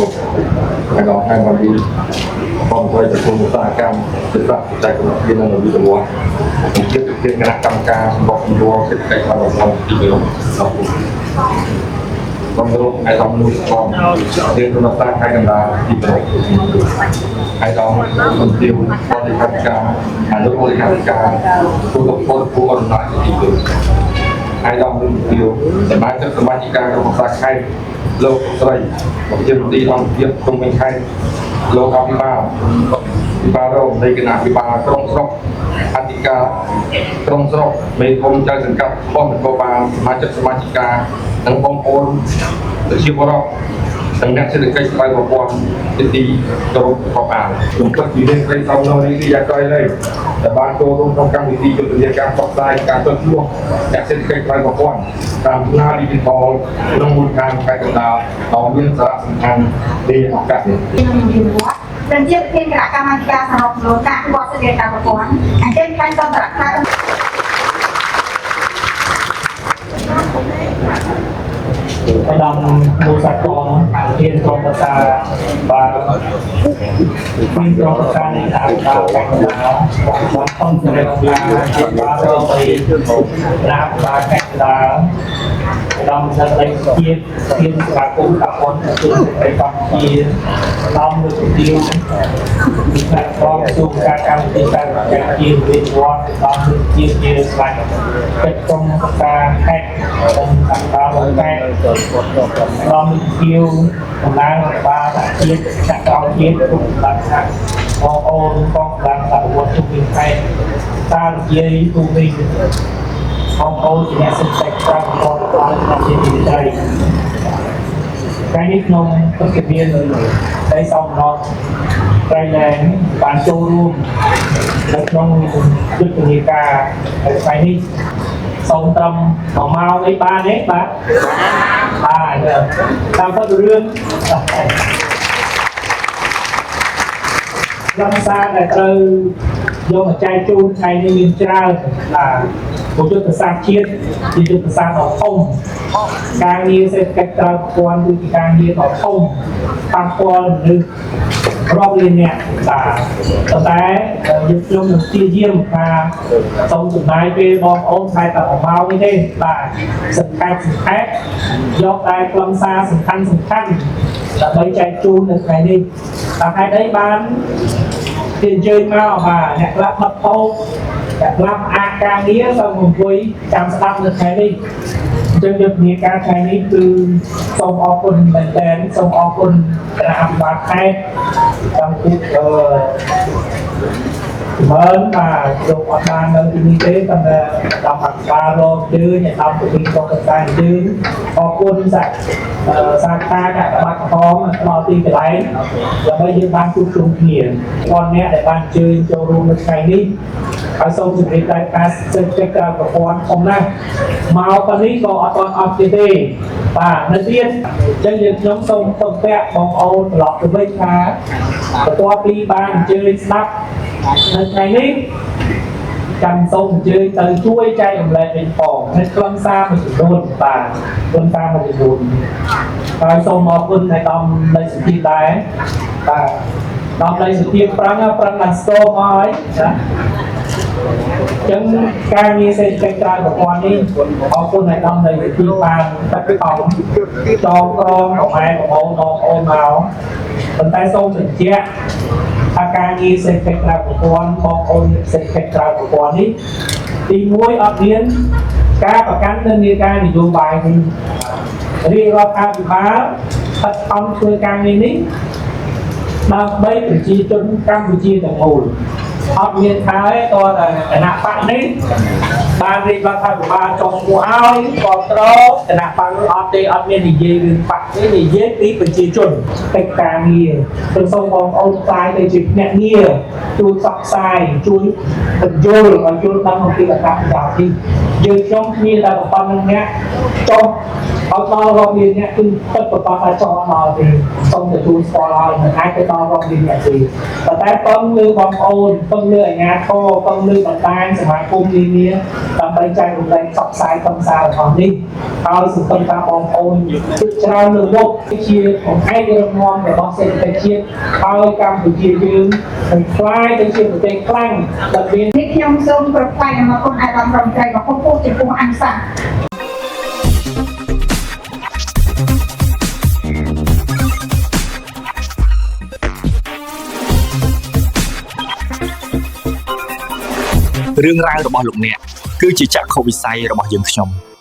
រហើយដល់ហើយមកពីបងប្អូនក្រសួងឧស្សាហកម្មសិក្សាបច្ចេកវិទ្យានិងវិទ្យាខ្ញុំជាប្រធានគណៈកម្មការសម្របសម្រួលសេដ្ឋកិច្ចរបស់រដ្ឋទីក្រុងអរគុណបងប្អូនឯកឧត្តមនោះផងរៀនក្នុងសាខេត្តកណ្ដាលទីក្រុងឯកឧត្តមជំទាវបរិខាធិការអនុបរិខាធិការទូតពលពូអរុណាទីក្រុង ឯកឧត្តមជំទាវសមាជិកសមាជិកាក្រុមប្រឹក្សាខេត្តលោកស្រីប្រធានមន្ទីរអង្គភាពក្រុមវិញខេត្តលោកអភិបាលអភិបាលរងនៃគណៈអភិបាលក្រុងស្រុកអធិការក្រុងស្រុកមេឃុំចៅសង្កាត់ផងនគរបាលសមាជិកសមាជិកានិងបងប្អូនប្រជាពលរដ្ឋនិងអ្នកសេដ្ឋកិច្ចក្រៅប្រព័ន្ធជាទីគោរពរាប់អានខ្ញុំពិតជាមានក្តីសោមនស្សនេះយ៉ាងក្រៃលែងដែលបានចូលរួមក្នុងកម្មវិធីយុទ្ធនាការផ្សព្វផ្សាយការចុះឈ្មោះអ្នកសេដ្ឋកិច្ចក្រៅប្រព័ន្ធតាមថ្នាលឌីជីថលក្នុងមូលដ្ឋានខេត្តកណ្ដាលដ៏មានសារៈសំខាន់នៃឱកាសនេះ នឹងវិវត្តប្រជាប្រធានគណៈកម្មាធិការសម្របសម្រួលការអភិវឌ្ឍសេដ្ឋកិច្ចតាមប្រព័ន្ធអញ្ចឹងខាងតន្តរខេត្ត ឧត្តមមូលសាកលប្រធានក្រុមប្រឹក្សាបាទមានក្រុមប្រឹក្សានៃគណៈកម្មការកណ្ដាលបានខំសម្រាប់ការជាបាទរងពីគណៈកម្មការកណ្ដាលឧត្តមសិទ្ធិជាតិធានសមាគមតាប៉ុនទទួលសេដ្ឋកិច្ចកម្ពុជាឧត្តមលោកជំទាវពីផ្នែកក្រសួងការកម្ពុជាការជាវិវត្តឧត្តមលោកជាជាស្ដេចកិច្ចក្រុមប្រឹក្សាខេត្តនិងកម្មការលោកខេត្ត ដល់ជាវតំណាងរដ្ឋបាលជាតិចាក់ក្រោយជាតិគ្រប់កម្លាំងសហបងប្អូនកងកម្លាំងសហវត្តទុកវិញខេត្តតានិយាយទូវិញបងប្អូនជាអ្នកសេដ្ឋកិច្ចក្រៅប្រព័ន្ធដល់ក្នុងជាទីត្រីថ្ងៃនេះក្នុងពិធីមានដីសោមនស្សត្រៃឡែនបានចូលរួមនៅក្នុងយុទ្ធនាការហើយថ្ងៃនេះសូមត្រឹម1ម៉ោងអីបានទេបាទបាទតាមពិតរឿងខ្លឹមសារដែលត្រូវយកមកចែកជូនថ្ងៃនេះមានច្រើនបាទព្រោះយុទ្ធសាស្ត្រជាតិជាយុទ្ធសាស្ត្រដ៏ធំការងារសេដ្ឋកិច្ចក្រៅប្រព័ន្ធគឺជាការងារដ៏ធំប៉ះពាល់មនុស្សរាប់លានអ្នកបាទប៉ុន្តែយើងខ្ញុំនឹងព្យាយាមថាសូមចំណាយពេលបងប្អូនខែតែ1ម៉ោងនេះទេបាទសង្ខេបសង្ខេបយកតែខ្លឹមសារសំខាន់សំខាន់ដើម្បីចែកជូននៅថ្ងៃនេះតើហេតុអីបានគេអញ្ជើញមកបាទអ្នកខ្លះផឹកពោអ្នកខ្លះអាការងារសូមអង្គុយចាំស្ដាប់នៅថ្ងៃនេះអញ្ចឹងយុទ្ធនាការថ្ងៃនេះគឺសូមអរគុណមែនទែនសូមអរគុណគណៈអភិបាលខេត្តតាំងពីអឺចម្រើនបាទលោកអត់បាននៅទីនេះទេប៉ុន្តែដល់អភិបាលរងជើញឲ្យដល់ទីក្រុងកសាងជើញអរគុណសាសាខាកកបាត់ក្រហមដល់ទីកន្លែងដើម្បីយើងបានជួបជុំគ្នាគាត់អ្នកដែលបានជើញចូលរួមនៅថ្ងៃនេះហើយសូមជម្រាបដែរថាសេដ្ឋកិច្ចក្រៅប្រព័ន្ធធំណាស់មកប៉ុណ្នេះក៏អត់ទាន់អស់ទៀតទេបាទនៅទៀតអញ្ចឹងយើងខ្ញុំសូមពឹងពាក់បងប្អូនត្រឡប់ទៅវិញថាបន្ទាប់ពីបានអញ្ជើញស្ដាប់នៅថ្ងៃនេះចាំសូមអញ្ជើញទៅជួយចែករំលែកវិញផងនៅខ្លឹមសារមួយចំនួនបាទខ្លឹមសារមួយចំនួនហើយសូមអរគុណឲ្យដល់លេខសុភាពដែរបាទដល់លេខសុភាពប្រឹងប្រឹងបានស្គមមកហើយណាចឹងការងារសេដ្ឋកិច្ចក្រៅប្រព័ន្ធនេះអរគុណឲ្យដល់លេខសុភាពបានទឹកខំចងក្រងម៉ែបងប្អូនបងប្អូនមកប៉ុន្តែសូមបញ្ជាក់ថាការងារសេដ្ឋកិច្ចក្រៅប្រព័ន្ធបងប្អូនសេដ្ឋកិច្ចក្រៅប្រព័ន្ធនេះទី1អត់មានការប្រកាន់និន្នាការនយោបាយនេះរាជរដ្ឋាភិបាលខិតខំធ្វើការងារនេះដើម្បីប្រជាជនកម្ពុជាទាំងមូលអត់មានថាទេតើតែគណៈបកនេះបានរាជរដ្ឋាភិបាលចុះឈ្មោះឲ្យគ្រប់គ្រងគណៈបកនោះអត់ទេអត់មាននិយាយរឿងបកទេនិយាយពីប្រជាជនកិច្ចការងារខ្ញុំសូមបងប្អូនផ្សាយទៅជាភ្នាក់ងារជួយផ្សព្វផ្សាយជួយបញ្យល់ឲ្យយល់ដឹងអំពីអត្ថប្រយោជន៍នេះយើងខ្ញុំគ្នាតែប៉ុណ្្នឹងអ្នកចុះឲ្យដល់រាប់លានអ្នកគឺពិតប្រកបថាចុះអត់ដល់ទេសូមទទួលស្គាល់ឲ្យមិនអាចទៅដល់រាប់លានអ្នកទេប៉ុន្តែពឹងលើបងប្អូនពឹងលើអាជ្ញាធរពឹងលើបណ្ដាញសមាគមនានា ដើម្បីចែករំលែកផ្សព្វផ្សាយកំសាររបស់នេះហើយសង្ឃឹមថាបងប្អូនជាច្រើនលើមុខជាបង្អែករឹងមាំរបស់សេដ្ឋកិច្ចជាតិហើយកម្ពុជាយើងនឹងក្លាយទៅជាប្រទេសខ្លាំងដែលមាន នេះខ្ញុំសូមប្រថ្លែងអំណរគុណអាយដាមរដ្ឋមន្ត្រីដ៏ខ្ពង់ខ្ពស់ចំពោះអនុសាសន៍ រឿងរ៉ាវរបស់លោកអ្នកគឺជាចក្ខុវិស័យរបស់យើងខ្ញុំ។